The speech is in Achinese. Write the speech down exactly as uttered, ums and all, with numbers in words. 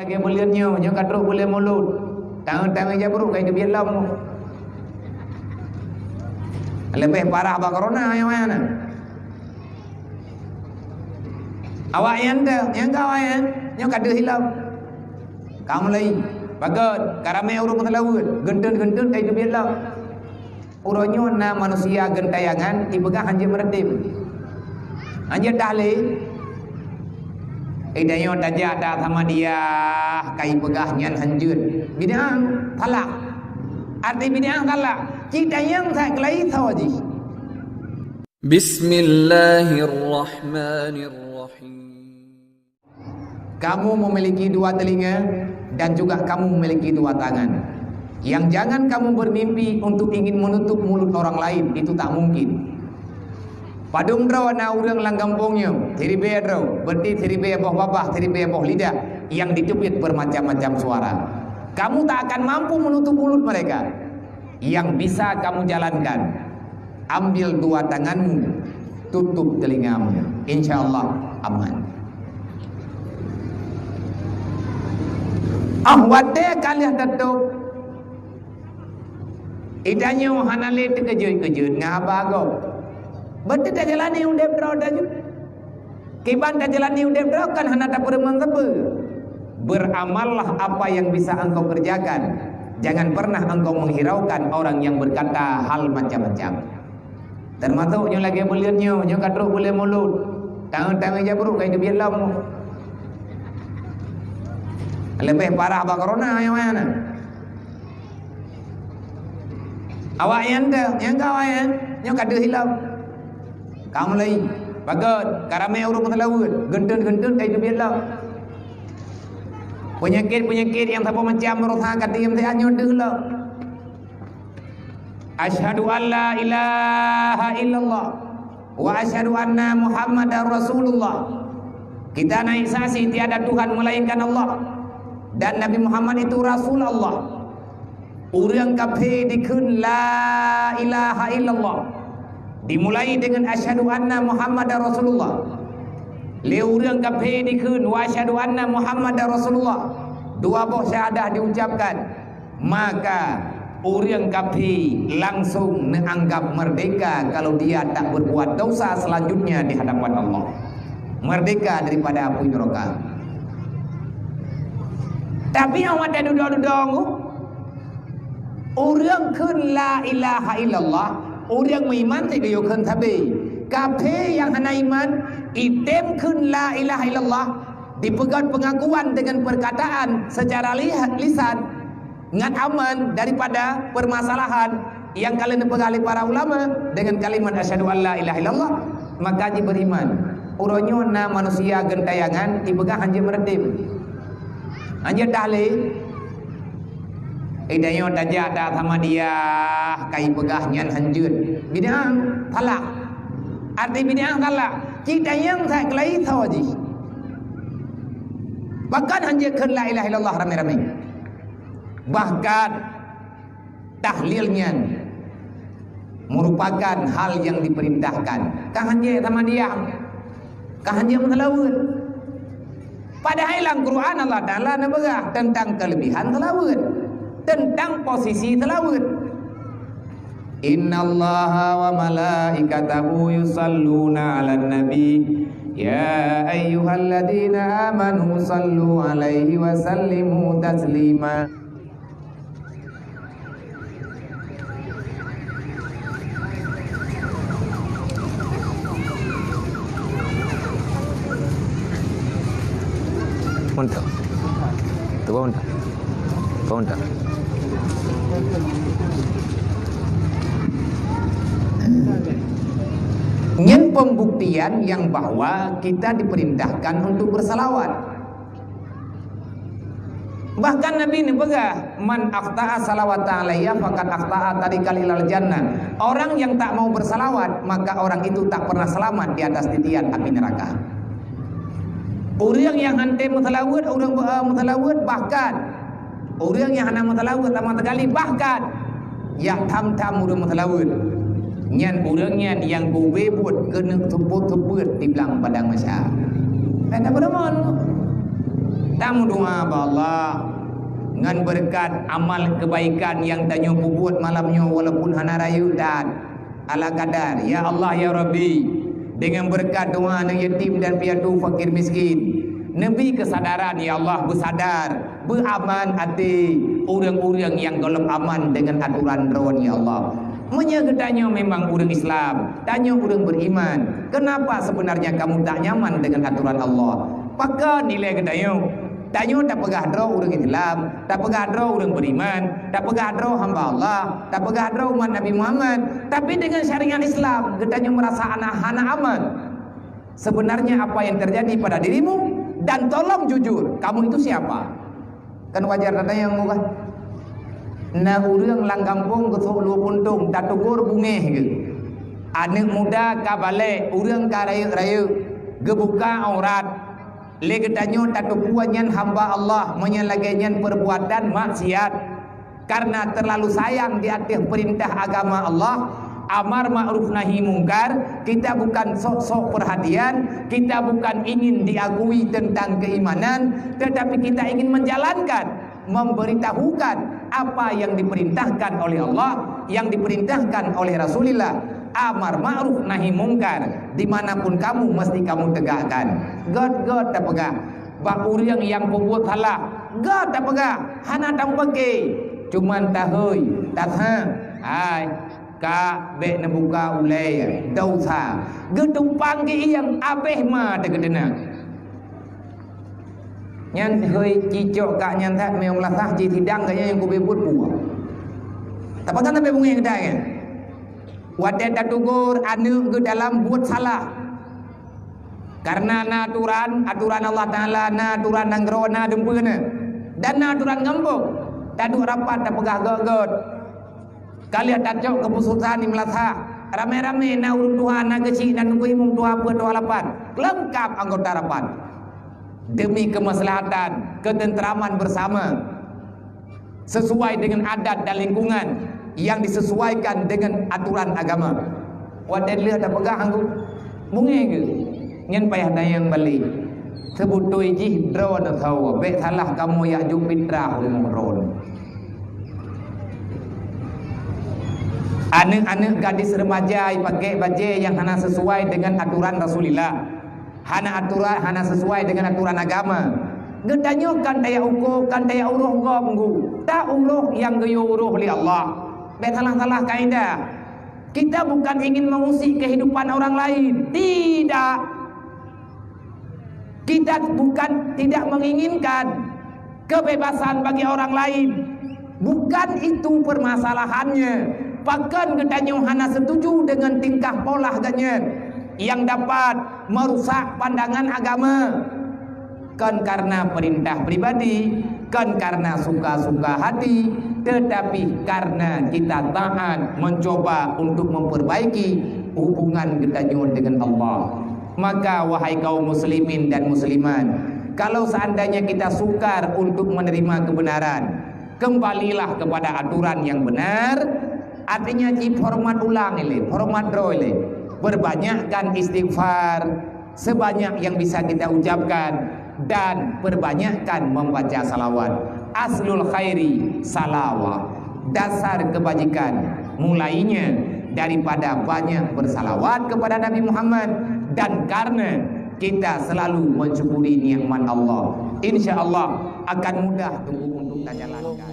Lagèe buleuen nyoe, nyoe ka trok buleuen Mulud. Tangan-tangan jabruk ka itu biet lom. Leubeh parah bak corona nyoe nyan. Awak nyan teuh, nyang ka awak nyan, nyoe ka deuh ilom. Ka mulai, bagot, ka ramé ureueng meuseulaweuet, geunteun-geunteun ka itu biet lom. Uroe nyoe na manusia geuntayangan ipeugah hanjeuet meureudem. Hanjeuet tahlé. Eh, tanyoe tajak dak sama dia, ka ipeugah nyan hanjeuet. Bid'ah, salah. Arti bid'ah salah. Cit tanyong that keulai tho jih. Bismillahirrahmanirrahim. Kamu memiliki dua telinga dan juga kamu memiliki dua tangan. Yang jangan kamu bermimpi untuk ingin menutup mulut orang lain, itu tak mungkin. Padum droe na ureueng lam gampông nyoe, siribèe droe, berarti siribèe boh babah, siribèe boh lidah yang diteubiet bermacam-macam suara. Kamu tak akan mampu menutup mulut mereka. Yang bisa kamu jalankan, ambil dua tanganmu, tutup telingamu. Insya Allah aman. Ah, watèe ka lheueh tatôp, eh, tanyoe hana lé teukeujot-keujot ngon haba gob. Beutôi tajalani udép droe tanyoe. Kiban tajalani udép droe kan hana tapeurumeun sapeue. Beramallah apa yang bisa engkau kerjakan. Jangan pernah engkau menghiraukan orang yang berkata hal macam-macam. Termasuk nyoe lagèe buleuen nyoe, nyoe ka trok buleuen Mulud. Tangan-tangan jabruk ka itu biet lom. Leubeh parah bak corona nyoe nyan. Awak nyan teuh, nyang ka awak nyan, nyoe ka deuh ilom. Ka mulai, bagot, ka ramé ureueng meuseulaweuet, geunteun-geunteun ka itu biet lom. Peunyakét-peunyakét nyang saboh macam meurasa ka diem teuh nyoe deuh lom. Asyhadu an la ilaha illallah wa asyhadu anna Muhammadar Rasulullah. Kita naik saksi tiada Tuhan melainkan Allah dan Nabi Muhammad itu Rasul Allah. Ureueng kafé dikheun la ilaha illallah dimulai dengan asyhadu anna Muhammadar Rasulullah. Lé ureueng kafé dikheun wa asyhadu anna Muhammadar Rasulullah. Dua boh syahadah diucapkan. Maka ureueng kafé langsung neuanggap merdeka kalau dia tak berbuat dosa selanjutnya di hadapan Allah. Merdeka daripada apui neraka. Tapi nyang watèe dudoe-dudoe nyoe, ureueng kheun la ilaha illallah, ureueng meuiman teuh geuyue kheun sabe. Kafé nyang hana iman, item kheun la ilaha illallah, dipeugah pengakuan dengan perkataan secara liha-, lisan, ngat aman daripada permasalahan yang ka lheueh neupeugah lé para ulama dengan kalimat asyhadu an la ilaha illallah, maka jih beriman. Uroe nyoe na manusia geuntayangan ipeugah hanjeuet meureudem. Hanjeuet tahlé. Eh, tanyoe tajak dak sama dia, ka ipeugah nyan hanjeuet. Bid'ah, salah. Arti bid'ah salah. Cit tanyong that keulai tho jih. Bahkan hanjeuet kheun la ilaha illallah ramé-ramé. Bahkan tahlil nyan merupakan hal yang diperintahkan. Ka hanjeuet sama dia, ka hanjeuet meuseulaweuet. Padahai lam Quran Allah Taala neupeugah tentang kelebihan seulaweuet, tentang posisi seulaweuet. Innallaha wa malaikatahu yusalluna 'alan nabi. Ya ayyuhalladzina amanu sallu 'alaihi wa sallimu taslima. Mantap. Tuan. Tuan. Nyan pembuktian yang bahwa kita diperintahkan untuk bersalawat. Bahkan Nabi neupeugah, "Man akhta'a salawatan alayya faqad akhta'a tariqan ilal jannah." Orang yang tak mau bersalawat, maka orang itu tak pernah selamat di atas titian api neraka. Ureueng nyang hana meuseulaweuet, ureueng beu-, meuseulaweuet, bahkan ureueng nyang hana meuseulaweuet sama sekali, bahkan jak tham-tham ureueng meuseulaweuet. Nyan ureueng nyan nyang gobnyan buet keuneuk seupôt-seupôt di blang padang mahsyar. Kata peureumeun. Tameudoa bak Allah ngon beureukat amal keubaikan nyang tanyoe peubuet malam nyoe, walaupun hana rayeuk that, ala kadar. Ya Allah, ya Rabbi, deungon beureukat doa aneuk yatim dan piatu, fakir miskin, neubi keusadaran, ya Allah, beusadar, beuaman até ureuëng-ureuëng nyang gohlom aman deungon atoran Droe, ya Allah. Meunyoe geutanyoe memang ureuëng Islam, tanyoe ureuëng beriman, kenapa sebenarnya kamu tak nyaman dengan aturan Allah? Pakon nilai geutanyoe? Tanyoe tapeugah droe ureuëng Islam, tapeugah droe ureuëng beriman, tapeugah droe hamba Allah, tapeugah droe umat Nabi Muhammad, tapi dengan syariat Islam geutanyoe merasa hana, hana aman. Sebenarnya apa yang terjadi pada dirimu, dan tolong jujur, kamu itu siapa? Kan wajar tanyong bukan? Na ureuëng lam gampông geusok luweue puntông, tatugor bungéh geuh. Aneuk muda ka balek, ureuëng ka rayeuk-rayeuk, geubuka aurat. Lé geutanyoe tateupeue nyan hamba Allah, meunyoe lagée nyan perbuatan maksiat. Karena terlalu sayang di ateueh perintah agama Allah, amar ma'ruf nahi mungkar, kita bukan sok-sok perhatian, kita bukan ingin diakui tentang keimanan, tetapi kita ingin menjalankan, memberitahukan apa yang diperintahkan oleh Allah, yang diperintahkan oleh Rasulullah. Amar ma'ruf nahi mungkar, dimanapun kamu mesti kamu tegakkan. Göt-göt tapeugah, bak ureuëng nyang peubuet salah, göt tapeugah, hana tameupaké. Cuman tahôi, tatha, hai, ka bék neubuka ulée, desya. Geutumpang geuieng, abéh ma teugeudeunak. Nyan hôi cicok kak nyan that, meunyoe meulasah jih sidang gaya nyang kubeuet buet puah. Tapakan sampai bungéh geutanyoe nyan. Watée tatugor aneuk geuh dalam buet salah. Karena na aturan, aturan Allah Taala, na aturan nanggroe, na dumpeue na. Dan na aturan gampông. Taduek rapat tapeugah göt-göt. Ka lheueh tacok keuputusan di meulasah. Ramé-ramé na ureuëng tuha, na geuchik, na teungku imum tuha peuet, tuha lapan. Leungkap anggota rapat. Demi kemaslahatan, ketentraman bersama. Sesuai dengan adat dan lingkungan yang disesuaikan dengan aturan agama. Watée lheueh tapeugah anggô, bungéh geuh. Nyan payah tanyong balek. Seubutôi jih droe neusawa, bék salah kamoe jak jok pitrah u rumoh droe. Aneuk-aneuk gadis remaja jipaké bajée nyang hana sesuai dengan aturan Rasulullah. Hana aturan, hana sesuai dengan aturan agama. Geutanyoe kan tajak uko, kan tajak uroh gob ngu. Ta uroh nyang geuyue uroh lé Allah. Bék salah-salah kaidah. Kita bukan ingin mengusik kehidupan orang lain. Tidak. Kita bukan tidak menginginkan kebebasan bagi orang lain. Bukan itu permasalahannya. Pakon geutanyoe hana setuju dengan tingkah pola geuh nyan yang dapat merusak pandangan agama. Kon karena perintah pribadi, kon karena suka-suka hati, tetapi karena kita taat mencoba untuk memperbaiki hubungan geutanyoe dengan Allah. Maka, wahai kaum muslimin dan muslimat, kalau seandainya kita sukar untuk menerima kebenaran, kembalilah kepada aturan yang benar, artinya cit horeumat ulang ilée, horeumat droe ilée. Perbanyakkan istighfar sebanyak yang bisa kita ucapkan dan perbanyakkan membaca salawat. Aslul khairi salawat. Dasar kebajikan mulainya daripada banyak bersalawat kepada Nabi Muhammad, dan karena kita selalu mensyukuri nikmat Allah, insya Allah akan mudah untuk kita jalankan.